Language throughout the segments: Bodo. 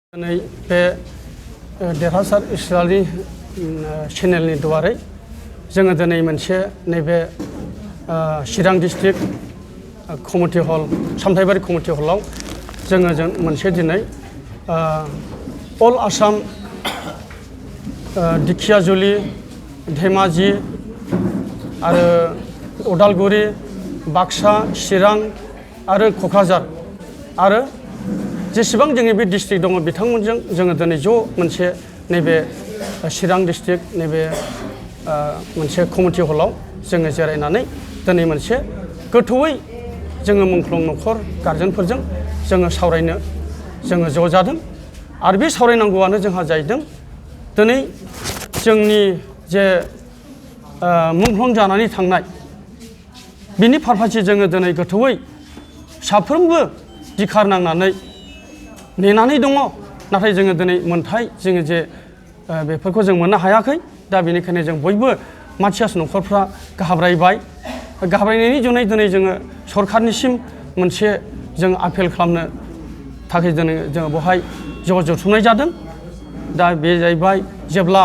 दिनै बे देरहासार इस्राएलनि चेनेलनि दुवारै जोङो दिनै मोनसे नैबे चिरां डिस्ट्रिक्ट कमिटि हल सामथाइबारि कमिटि हलाव जोङो मोनसे दिनै अल आसाम दिखियाजुलि धेमाजि आरो उदालगुरि बाक्सा चिरां आरो क'क्राझार आरो जेसेबां जोंनि बे डिस्ट्रिक्ट दङ बिथांमोनजों जोङो दिनै ज' मोनसे नैबे चिरां डिस्ट्रिक्ट नैबे मोनसे कमिटि हलाव जोङो जिरायनानै दिनै मोनसे गोथौयै जोङो मुंख्लं न'खर गारजेनफोरजों जोङो सावरायनो जोङो ज' जादों आरो बे सावरायनांगौआनो जोंहा जाहैदों दिनै जोंनि जे मुंख्लं जानानै थांनाय बिनि फारसे जोङो दिनै गोथौयै साफ्रोमबो दिखार नांनानै नेनानै दङ नाथाय जोङो दिनै मोनथाय जोङो जे बेफोरखौ जों मोननो हायाखै दा बेनिखायनो जों बयबो मानसियास न'खरफ्रा गाहाब्रायनायनि जुनै दिनै जोङो सरखारनिसिम मोनसे जों आपेल खालामनो थाखाय दिनै जोङो बेवहाय ज' जथुमनाय जादों दा बे जाहैबाय जेब्ला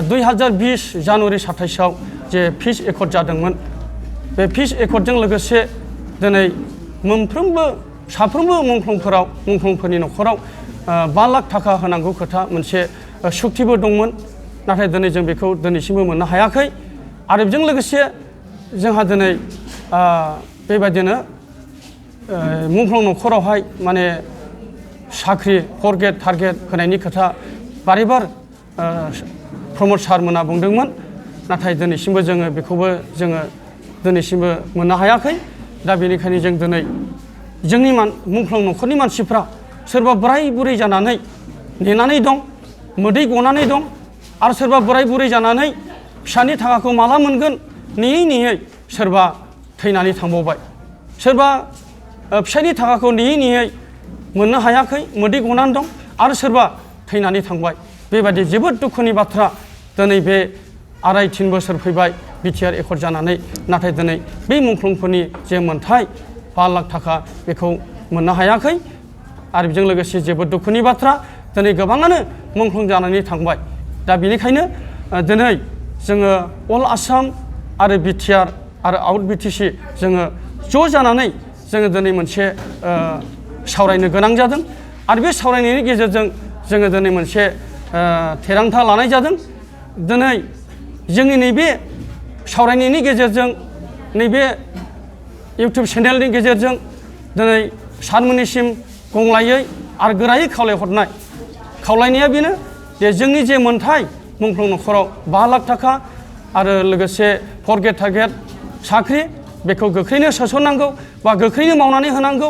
2020 जानुवारि 27आव जे पिस एकर्ड जादोंमोन बे पिस एकर्डजों लोगोसे दिनै साफ्रोमबो मुंख्लंफोरनि न'खराव 5 लाख थाखा होनांगौ खोथा मोनसे सुक्तिबो दंमोन नाथाय दिनै जों बेखौ दिनैसिमबो मोननो हायाखै आरो बेजों लोगोसे जोंहा दिनै बेबायदिनो मुंख्लं न'खरावहाय माने साख्रि फर टारगेट होनायनि खोथा बार प्रमद सारमोना बुंदोंमोन नाथाय दिनैसिमबो जोङो बेखौबो जोङो दिनैसिमबो मोननो हायाखै दा बेनिखायनो जों दिनै जोंनि मुंख्लं न'खरनि मानसिफ्रा सोरबा बोराय बुरै जानानै नेनानै दं मोदै गनानै दं आरो सोरबा बोराय बुरै जानानै फिसानि थाखाखौ माला मोनगोन नेयै सोरबा थैनानै थांबावबाय सोरबा फिसानि थाखाखौ नेयै मोननो हायाखै मोदै गनानै दं आरो सोरबा थैनानै थांबाय बेबायदि जोबोद दुखुनि बाथ्रा दिनै बे 2.5-3 बोसोर फैबाय बिटिआर एकर्ड जानानै नाथाय दिनै बे मुंख्लंफोरनि जे मोनथाय 5 लाख थाखा बेखौ मोननो हायाखै आरो बेजों लोगोसे जोबोद दुखुनि बाथ्रा दिनै गोबाङानो मुंख्लं जानानै थांबाय दा बेनिखायनो दिनै जोङो अल आसाम आरो बिटिआर आरो आउट बिटिसि जोङो ज' जानानै जोङो दिनै मोनसे सावरायनो गोनां जादों आरो बे सावरायनायनि गेजेरजों जोङो दिनै मोनसे थिरांथा लानाय जादों दिनै जोंनि नैबे सावरायनायनि गेजेरजों नैबे इउटुब चेनेलनि गेजेरजों दिनै सारमोननिसिम गंलायै आरो गोरायै खावलायनाया बेनो जे जोंनि जे मोनथाय मुंख्लं न'खराव 5 लाख थाखा आरो लोगोसे फर टारगेट साख्रि बेखौ गोख्रैनो सोसननांगौ बा गोख्रैनो मावनानै होनांगौ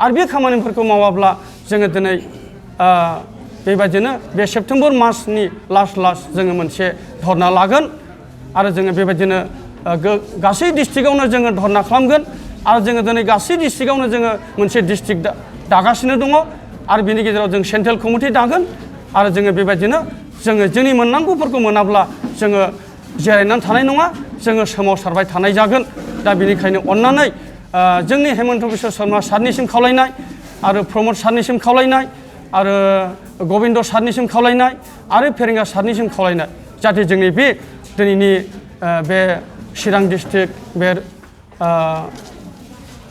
आरो बे खामानिफोरखौ मावाब्ला जोङो दिनै बेबायदिनो बे सेप्तेम्बर मासनि लास्ट जोङो मोनसे धरना लागोन आरो जोङो बेबायदिनो गासै डिस्ट्रिक्टआवनो जोङो धरना खालामगोन आरो जोङो दिनै गासै डिस्ट्रिक्टआवनो जोङो मोनसे डिस्ट्रिक्ट दागासिनो दङ आरो बेनि गेजेराव जों सेन्ट्रेल कमिटि दागोन आरो जोङो बेबायदिनो जोङो जोंनि मोननांगौफोरखौ मोनाब्ला जोङो जिरायनानै थानाय नङा जोङो सोमावसारबाय थानाय जागोन दा बेनिखायनो अननानै जोंनि हेमन्त बिश्व शर्मा सारनिसिम खावलायनाय आरो प्रमद सारनिसिम खावलायनाय आरो गबिन्द सारनिसिम खावलायनाय आरो फेरेंगा सारनिसिम खावलायनाय जाहाथे जोंनि बे दिनैनि बे चिरां डिस्ट्रिक्ट बे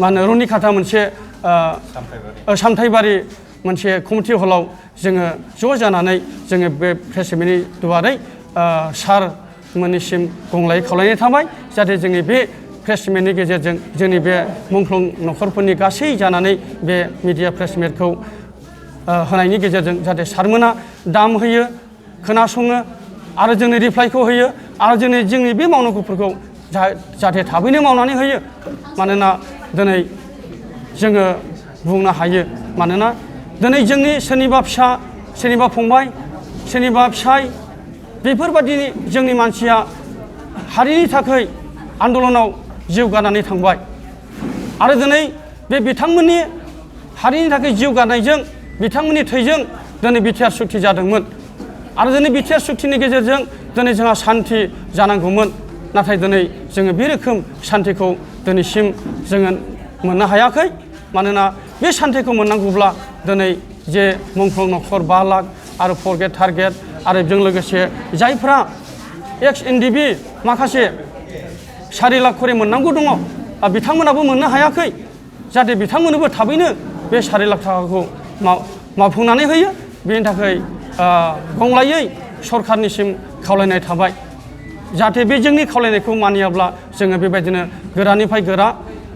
मा होनो रुनिखाथा मोनसे सामथाइबारि मोनसे कमिटि हलाव जोङो ज' जानानै जोङो बे प्रेसिडेन्टनि दुवारै सारमोननिसिम गंलायै खावलायनाय थाबाय जाहाथे जोंनि बे प्रेसिडेन्टनि गेजेरजों जोंनि बे मुंख्लं न'खरफोरनि गासै जानानै बे मिडिया प्रेसमिटखौ होनायनि गेजेरजों जाहाथे सारमोना दाम होयो खोनासङो आरो जोंनि रिप्लाइखौ होयो आरो जोंनि बे मावनांगौफोरखौ जाहाथे थाबैनो मावनानै होयो मानोना दिनै जोङो बुंनो हायो मानोना दिनै जोंनि सोरनिबा फिसा सोरनिबा फंबाय सोरनिबा फिसाय बेफोरबायदि जोंनि मानसिया हारिनि थाखाय आन्दलनाव जिउ गारनानै थांबाय आरो दिनै बे बिथांमोननि हारिनि थाखाय जिउ गारनायजों बिथांमोननि थैजों दिनै बिटिआर सुक्ति जादोंमोन आरो दिनै बिटिआर सुक्तिनि गेजेरजों दिनै जोंहा सान्ति जानांगौमोन नाथाय दिनै जोङो बे रोखोम सान्तिखौ दिनैसिम जोङो मोननो हायाखै मानोना बे सान्तिखौ मोननांगौब्ला दिनै जे मुंख्लं नखर 5 लाख आरो फरगेट टारगेट आरो बेजों लोगोसे जायफ्रा एक्स एनडिबि माखासे 4 लाख खरि मोननांगौ दङ बिथांमोनाबो मोननो हायाखै जाहाथे बिथांमोननोबो थाबैनो बे 4 लाख थाखाखौ मावफुंनानै होयो बेनि थाखाय गंलायै सरखारनिसिम खावलायनाय थाबाय जाहाथे बे जोंनि खावलायनायखौ मानियाब्ला जोङो बेबायदिनो गोरानिफ्राय गोरा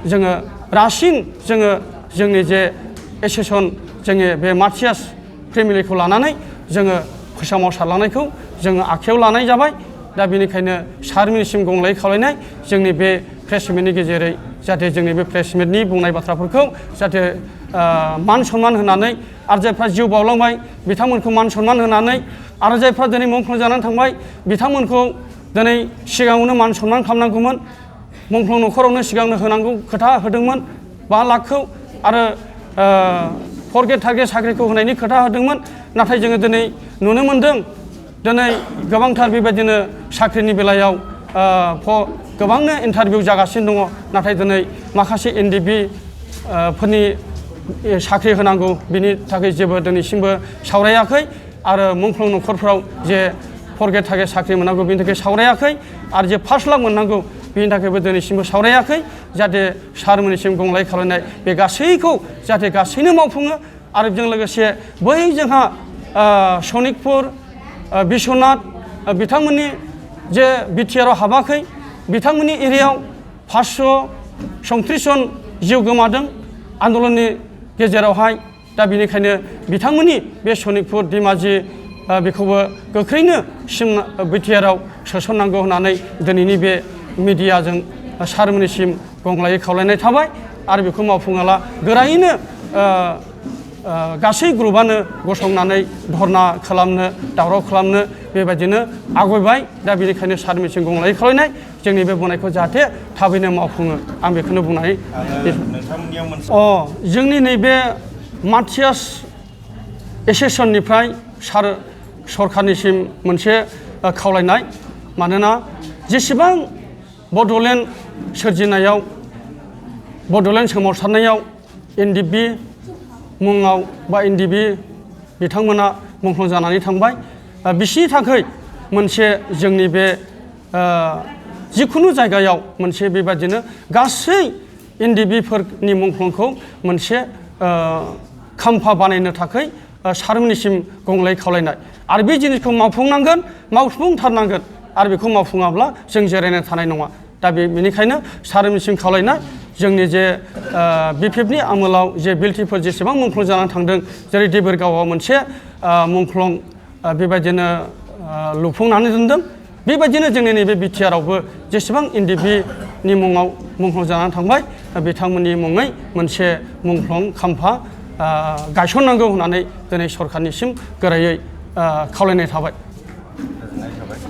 जोङो रासिन जोङो जोंनि जे एसोसिएसन जोंनि बे माथियास फेमिलिखौ लानानै जोङो फोसावसारलांनायखौ जोङो आखायाव लानाय जाबाय दा बेनिखायनो सारमोननिसिम गंलायै खावलायनाय जोंनि बे प्रेस मिटनि गेजेरै जाहाथे जोंनि बे प्रेस मिटनि बुंनाय बाथ्राफोरखौ जाहाथे मान सनमान होनानै आरो जायफ्रा जिउ बावलांबाय बिथांमोनखौ मान सनमान होनानै आरो जायफ्रा दिनै मुंख्लं जानानै थांबाय बिथांमोनखौ दिनै सिगाङावनो मान सनमान खालामनांगौमोन मुंख्लं नखरावनो सिगांनो होनांगौ खोथा होदोंमोन 5 लाखखौ आरो फरगेट टारगेट साख्रिखौ होनायनि खोथा होदोंमोन नाथाय जोङो दिनै नुनो मोन्दों दिनै गोबांथार बेबायदिनो साख्रिनि बेलायाव गोबांनो इन्टारभिउ जागासिनो दङ नाथाय दिनै माखासे एनडिबि फोरनि साख्रि होनांगौ बिनि थाखाय जेबो दिनैसिमबो सावरायाखै आरो मुंख्लं नखरफ्राव जे फरगेट टारगेट साख्रि मोननांगौ बिनि थाखाय सावरायाखै आरो जे 5 लाख मोननांगौ बिनि थाखायबो दिनैसिमबो सावरायाखै जाहाथे सारमोननिसिम गंलाय खावलायनाय बे गासैखौ जाहाथे गासैनो मावफुङो आरो बेजों लोगोसे बै जोंहा सनितपुर बिश्वनाथ बिथांमोननि जे बिटिआरआव हाबाखै बिथांमोननि एरियायाव 537 जन जिउ गोमादों आन्दलननि गेजेरावहाय दा बेनिखायनो बिथांमोननि बे सनितपुर धेमाजि बेखौबो गोख्रैनो बिटिआरआव सोसननांगौ होननानै दिनैनि बे मिडियाजों सारमोननिसिम गंलायै खावलायनाय थाबाय आरो बेखौ मावफुङाला गोरायैनो गासै ग्रुपआनो गसंनानै धरना खालामनो दावराव खालामनो बेबायदिनो आवगायबाय दा बेनिखायनो सारमोननिसिम गंलायै खावलायनाय जोंनि बे बुंनायखौ जाहाथे थाबैनो मावफुङो आं बेखौनो बुंनानै जोंनि नैबे माथियास एसोसिएसननिफ्राय सरखारनिसिम मोनसे खावलायनाय मानोना जेसेबां बड'लेण्ड सोरजिनायाव बड'लेण्ड सोमावसारनायाव एनडिबि मुङाव बा एनडिबि बिथांमोना मुंख्लं जानानै थांबाय बिसिनि थाखाय मोनसे जोंनि बे जिखुनु जायगायाव मोनसे बेबादिनो गासै एनडिबिफोरनि मुंख्लंखौ मोनसे खाम्फा बानायनो थाखाय सारमोननिसिम गंलायै खावलायनाय आरो बे जिनिसखौ मावफुंनांगोन मावफुंथारनांगोन आरो बेखौ मावफुङाब्ला जों जिरायना थानाय नङा दा बेनिखायनो सारमोननिसिम खावलायनाय जोंनि जे बिपिएफनि आमोलाव जे बिएलटिफोर जेसेबां मुंख्लं जानानै थांदों जेरै देबोरगावआव मोनसे मुंख्लं बेबायदिनो लुफुंनानै दोनदों बेबायदिनो जोंनि नैबे बिटिआरआवबो जेसेबां एनडिबिनि मुङाव मुंख्लं जानानै थांबाय बिथांमोननि मुङै मोनसे मुंख्लं खाम्फा गायसननांगौ होननानै दिनै सरखारनिसिम गोरायै खावलायनाय थाबाय